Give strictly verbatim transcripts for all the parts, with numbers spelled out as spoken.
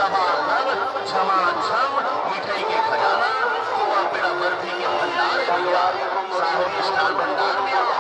झमाझम मिठाई के खजाना, खोवा पेड़ा बर्फी के भंडार है भैया। साहू मिष्ठान भंडार में आओ।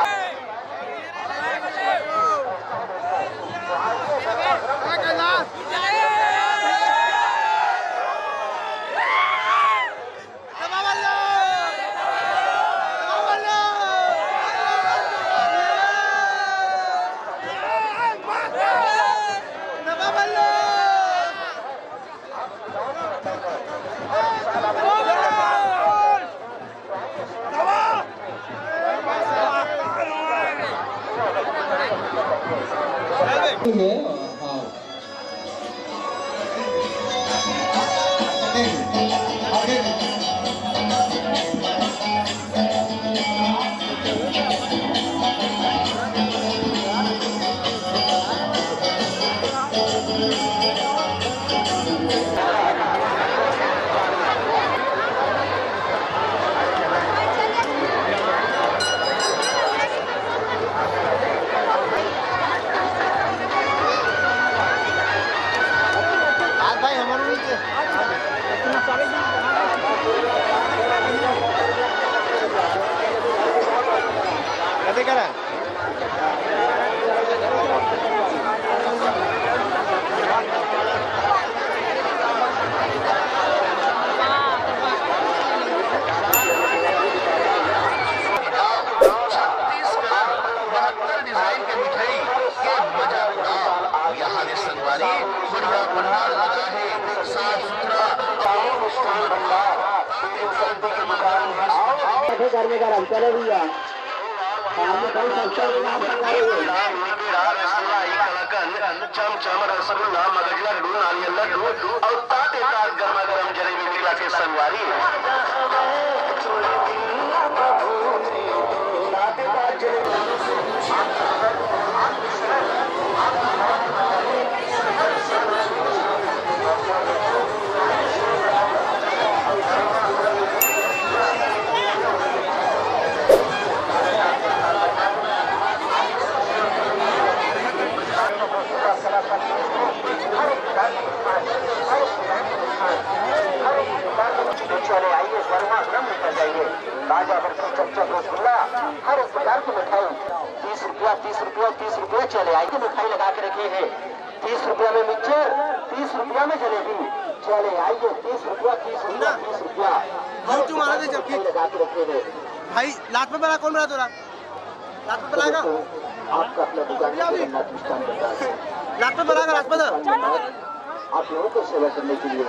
छत्तीस कलर, बहत्तर डिजाइन के मिठाई के मजा उड़ाओ। यहाँ रे संगवारी, बढ़िया पंडाल लगा है, साफ सुथरा। घर में गरम, चलो भैया। चमचम रसगुल्ला, मगज लड्डू, नारियल लड्डू अउ ताते तात गरमा गरम जलेबी मिला के संगवारी। चले आइए, गरमा गरम लेकर जाइए। ताजा बर्फी, चमचम रसगुल्ला, हर एक प्रकार की मिठाई। तीस रुपया, तीस रुपया, तीस रुपया। चले आइए, मिठाई लगा के रखे हैं। तीस रुपया में मिक्सचर, तीस रुपया में जलेबी। चले आइए, तीस रुपया, तीस रुपया, तीस रुपया। हर एक प्रकार की मिठाई लगा के रखे हैं। भाई, लात में बड़ा कौन बड़ा तोरा? लात में बड़ा का? आपका अपना दुकान है जगन्नाथ मिष्ठान भंडार। लात में बड़ा का, लात में बड़ा। आप लोगों को सेवा करने के लिए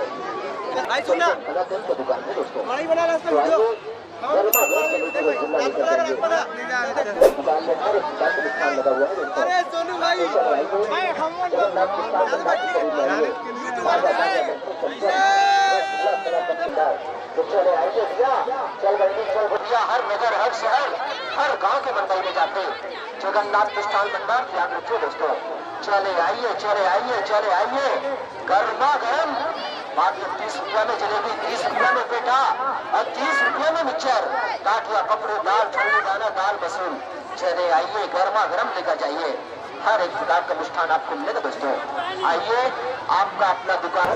भाई सुन ना। कलाकंद का दुकान है दोस्तों। बड़ा ही बना रहा है तो वीडियो। आइए, गरमा गरम जलेबी रसगुल्ला लेकर जाइए। दुकान में हर एक प्रकार का मिष्ठान लगा हुआ है दोस्तों। अरे सोनू भाई, जगन्नाथ मिष्ठान भंडार के करीब में आइए। ताजा ताजा लड्डू, चमचम, रसगुल्ला, कलाकंद भंडार। तो चले आइए भैया, चल बहिनी, चल भैया, हर नगर, हर शहर, हर गांव के मंडल में जाते जगन्नाथ मिष्ठान भंडार, ध्यान रखिए दोस्तों। चले आइए, चले आइए, चले आइए, गर्मा गर्म, मात्र तीस रुपया में जलेबी, तीस रुपया में पेठा और तीस रुपया में मिक्सचर, गाठिया, पकड़ू, दाल, छोले, दाना, दाल, मसूर। चले आइए, गर्मा गर्म लेकर जाइए। हर एक प्रकार का मिष्ठान आपको मिलेगा दोस्तों। आइए, आपका अपना दुकान।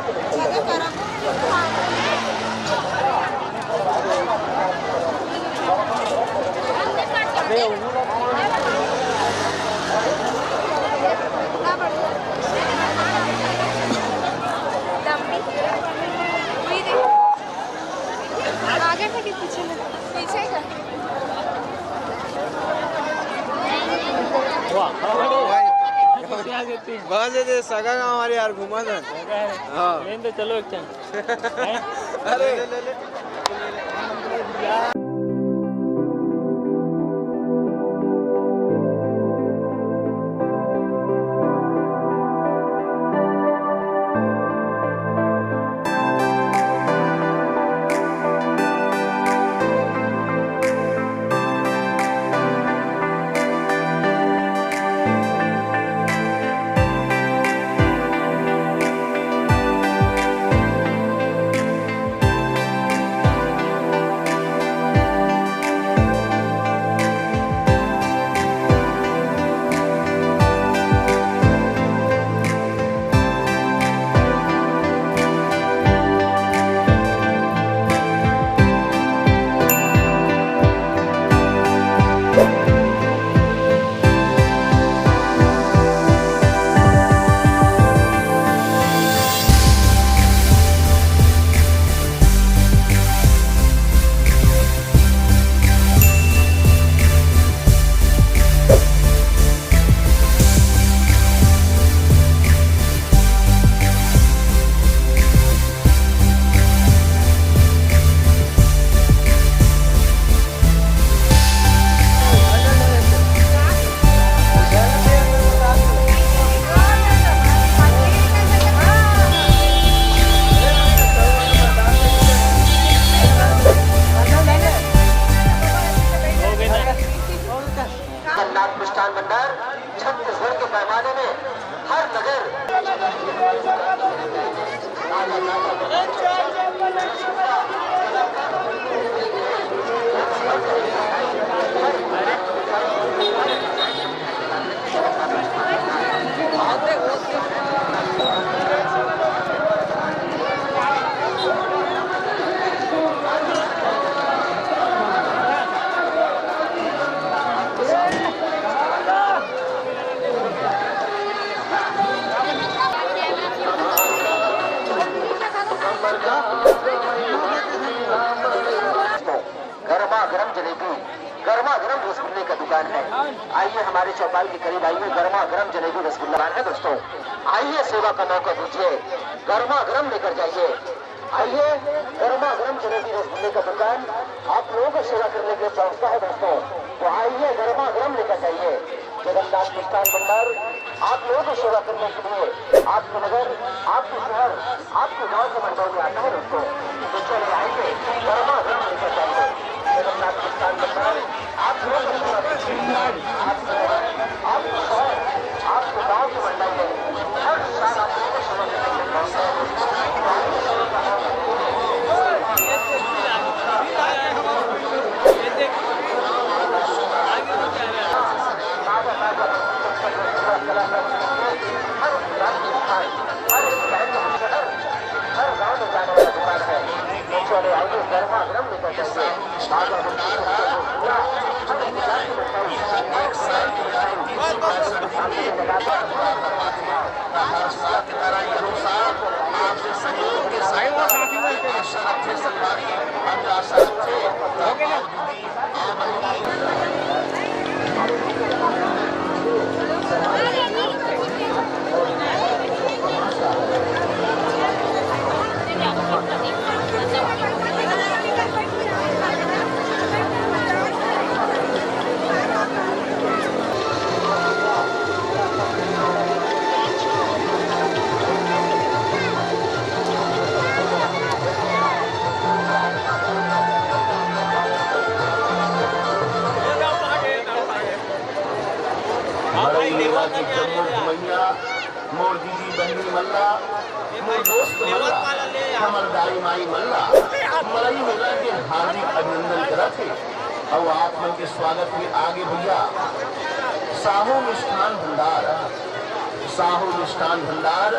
आगे था कि पीछे में? पीछे का। वाह, वाह, वाह। बस ये सगा गांव हमारे यार, घूमा था। हाँ। लेन तो चलो एक क्षण। अरे। गर्मा गर्म जलेबी, गर्मा गर्म रसगुल्ले का दुकान है। आइए, हमारे चौपाल के करीब आइए, गर्मा गर्म जलेबी रसगुल्ला है दोस्तों। आइए, सेवा का मौका दीजिए, गर्मा गर्म लेकर जाइए। आइए, गर्मा गर्म जलेबी रसगुल्ले का दुकान आप लोगों को सेवा करने के लिए पहुंचता है दोस्तों। तो आइए, गर्मा गर्म लेकर जाइए। जगन्नाथ मिष्ठान भंडार आप लोगों को सेवा करने के लिए आपके नगर, आपके शहर, आपके गांव के मंडल में आता है दोस्तों। तो चले आइए, गर्मा गर्म लेकर जाइए। जगन्नाथ मिष्ठान भंडार आप लोगों को सेवा करने के लिए आपके नगर, आपके शहर, आपके गांव के मंडल में हर साल आप लोगों को सेवा करने के लिए पहुंचता है दोस्तों। मड़ई मेला के जम्मो घुमैया, मोर दीदी बहिनी मन ला, मोर दोस्त मन ला, हमर दाई माई मन ला मड़ई मेला के हार्दिक अभिनंदन करत हे। अउ आप मन के स्वागत हे आगे भैया साहू मिष्ठान भंडार, साहू मिष्ठान भंडार।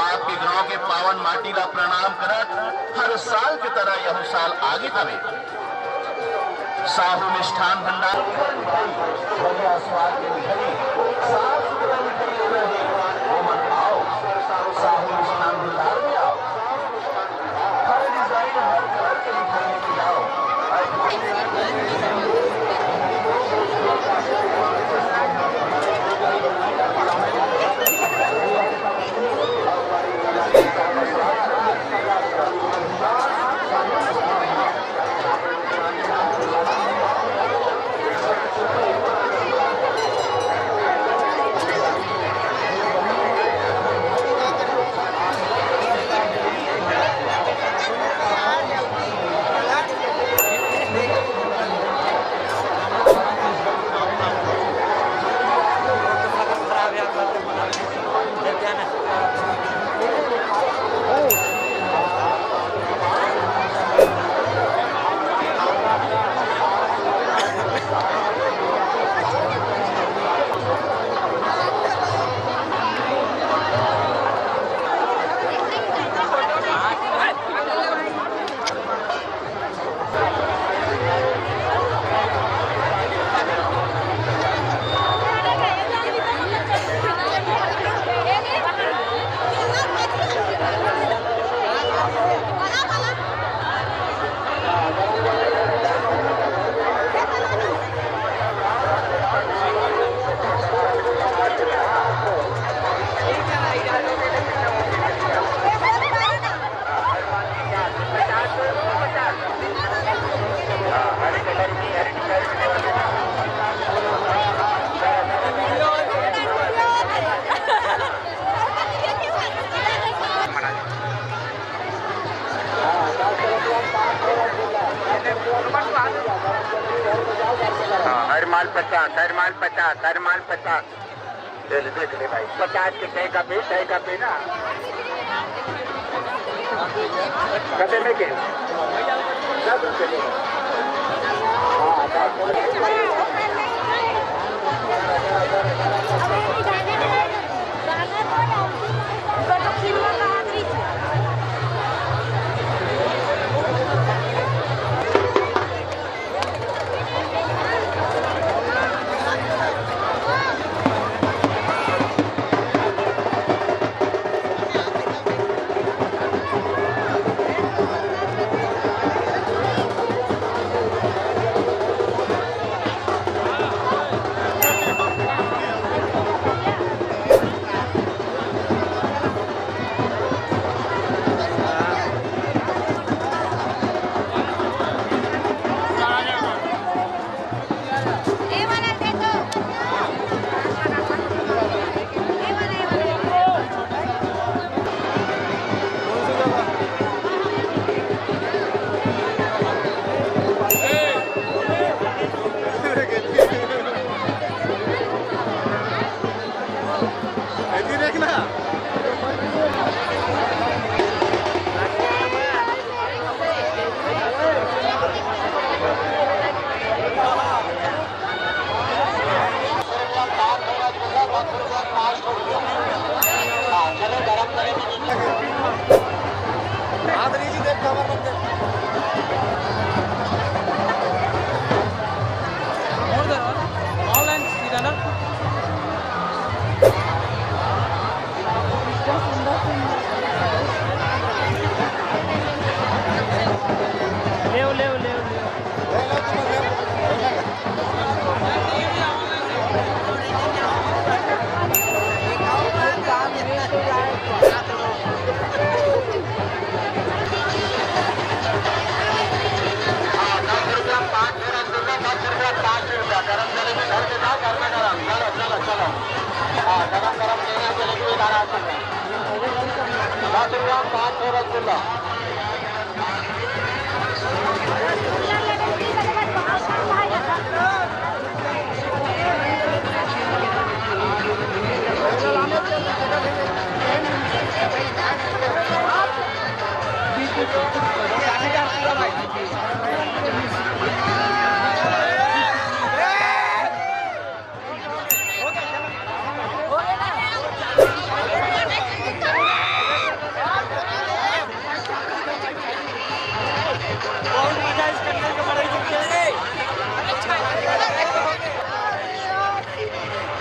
आपके गांव के पावन माटी ला प्रणाम करत हर साल के तरह यहू साल आगे हवे। साहू मिष्ठान भंडार। बढ़िया स्वाद के मिठाई, साफ सुथरा मिठाई लेना है, वो मन आओ, साहू मिष्ठान भंडार में आओ। हर डिजाइन, हर कलर के मिठाई लेके आओ। हाँ, हर माल पचास, हर माल पचास, हर माल पचास। ले ले, देख ले भाई, पचास के तय का पे, तय का पे ना। कते में के? दस रुपये के। हाँ, दस रुपये। पाँच सौ रसगुल्ला।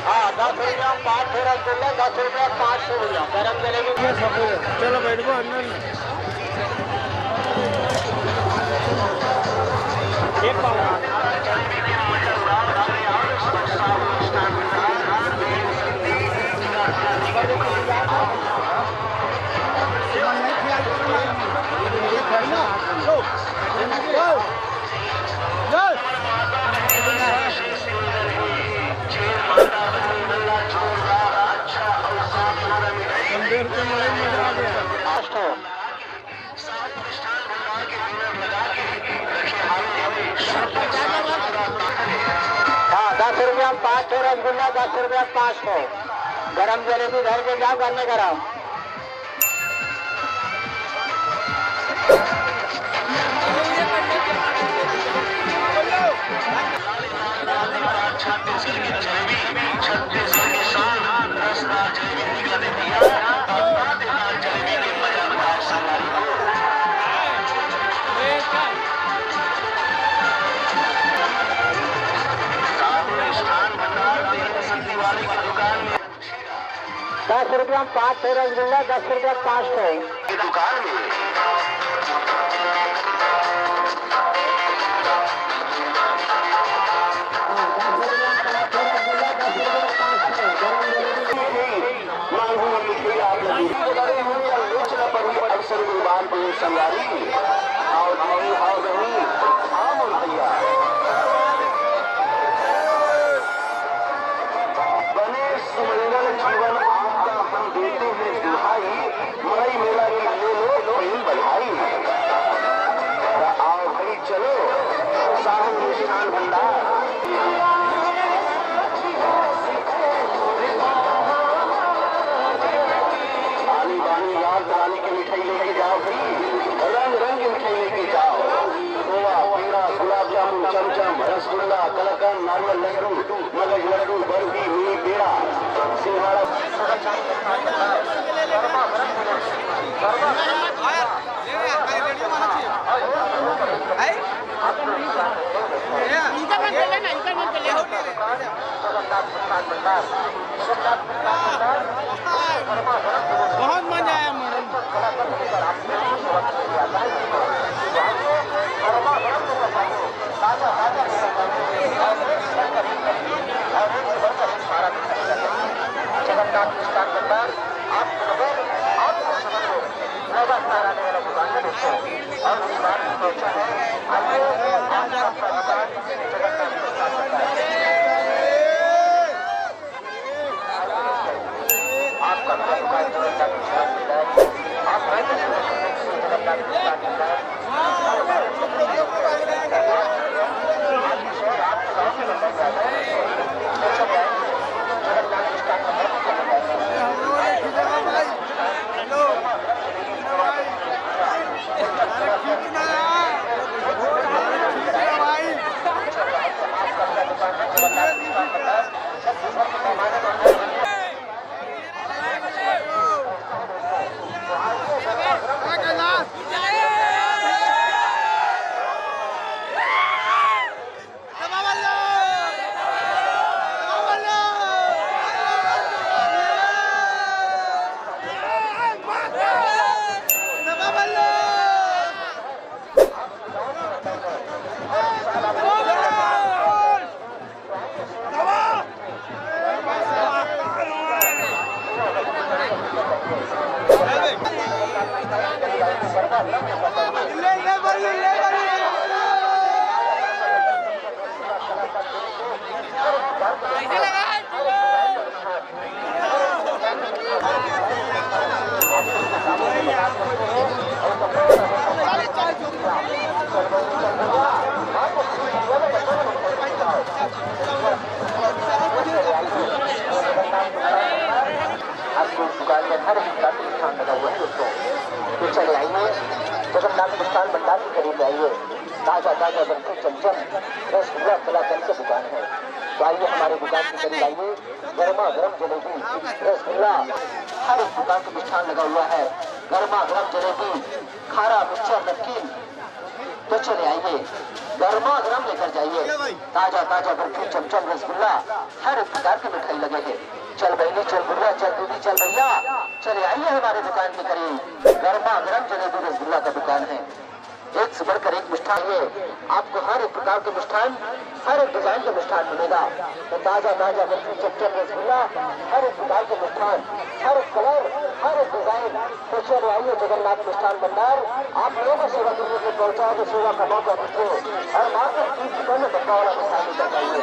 हाँ, दस रुपया पाँच सौ रसगुल्ला, दस रुपया पाँच सौ भैया। गरम जलेबी। चलो, बैठ जाओ अंदर में। एक पाव। हाँ, दस रुपया में पाँच ठो रसगुल्ला, दस रुपया में पाँच ठो। गरम जलेबी धर के जाओ, गन्ने गरम। दस रुपया में पाँच ठो रसगुल्ला, दस रुपया में पाँच ठो। की दुकान में। मांगू मिठाई आप लगी। अवसर कुर्बान को संगारी। आओ नहीं, आओ नहीं, आओ भैया। बने सुमंगल जीवन आपका हम देते हैं दुहाई, मड़ई मेला की ले लो प्रेम बधाई। त आओ भाई चलो, साहू मिष्ठान भंडार। आनी बानी याद रानी की मिठाई लेके जाओ भाई, रंग रंग की मिठाई लेके जाओ। खोवा, पेड़ा, गुलाब जामुन, चमचम, रसगुल्ला, कलाकंद, नारियल लड्डू, मगज लड्डू, बर्फी, मिनी पेड़ा, सिंघाड़ा। बहुत मजा आया मैडम। जगन्नाथ विस्तार करता, आप बगैर, आप लगातार आने वाला भगवान का दृश्य है। और इस बार पहुंचा है, आइए, आपका भगवान जगन्नाथ विस्तार करता है। आपका भगवान जगन्नाथ विस्तार करता है। आप राज्य से जगन्नाथ विस्तार करता है। चले आइए, जगन्नाथ मिष्ठान भंडार के करीब आइए। ताजा ताजा बर्फी, चमचम, रसगुल्ला कलाकंद की दुकान है। तो आइए, हमारे दुकान के करीब आइए, गर्मा गर्म जलेबी, रसगुल्ला, हर एक प्रकार का मिष्ठान लगा हुआ है। गर्मा गर्म जलेबी, खारा, मिक्सचर, नमकीन, तो चले आइए, गर्मा गर्म लेकर जाइए। ताजा ताजा बर्फी, चमचम, रसगुल्ला, हर एक प्रकार की मिठाई लगे हैं। चल बहिनी, चल बुढ़िया, चल दीदी, चल भैया, चले आइए हमारे दुकान के करीब। गर्मा गर्म जलेबी, रसगुल्ला का दुकान है। एक से बढ़कर एक मिष्ठान है। आपको हर एक प्रकार के मिष्ठान, हर एक डिजाइन का मिष्ठान मिलेगा। तो ताजा ताजा बर्फी, चमचम, रसगुल्ला, हर एक प्रकार के मिष्ठान, हर एक कलर, हर एक डिजाइन। तो चलो आइए, जगन्नाथ मिष्ठान भंडार आप लोगों को सेवा करने के लिए पहुंचा है, तो सेवा का मौका दीजिए और मात्र तीस रुपए में धक्का वाला मिष्ठान लेकर जाइए।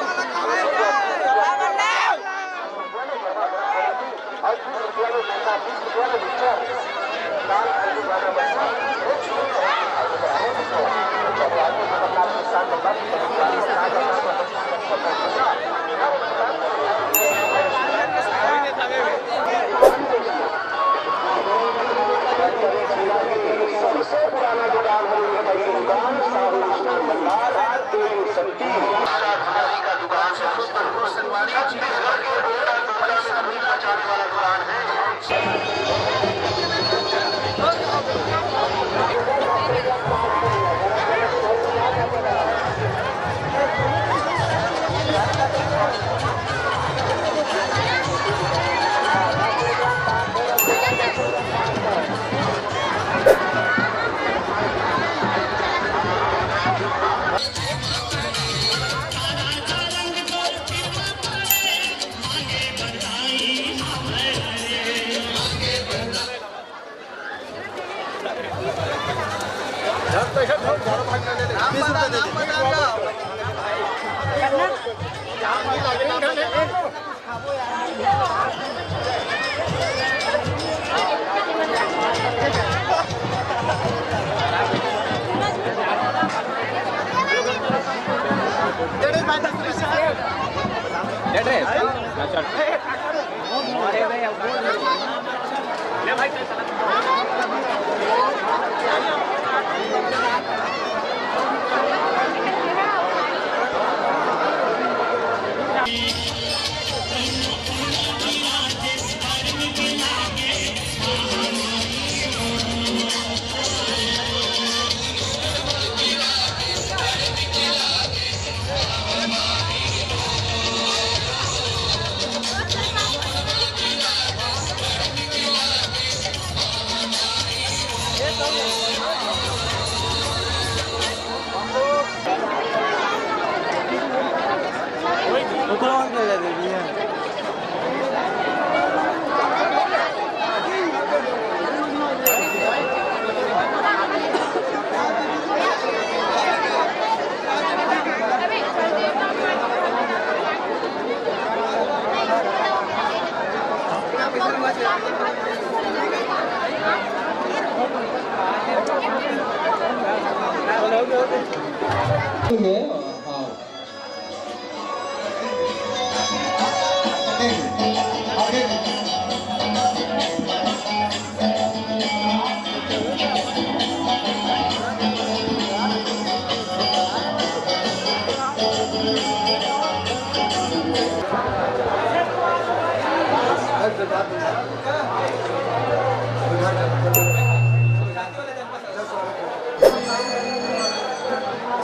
और तीस रुपया में, पैंतालीस रुपया में मिक्सचर, दाल, आलू, गाजर, मटर, एक सौ रुपया में खाने का है। तो चलिए, आइए, जगन्नाथ के साथ भगवान की तरफ से सबसे पुराना दुकान है, ये दुकान साहू मिष्ठान भंडार, तीन सौ तीन। का दुकान है। छत्तीसगढ़ के कोटा कोटा में धूम मचाने वाला दुकान है।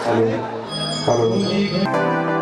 Hello, hello.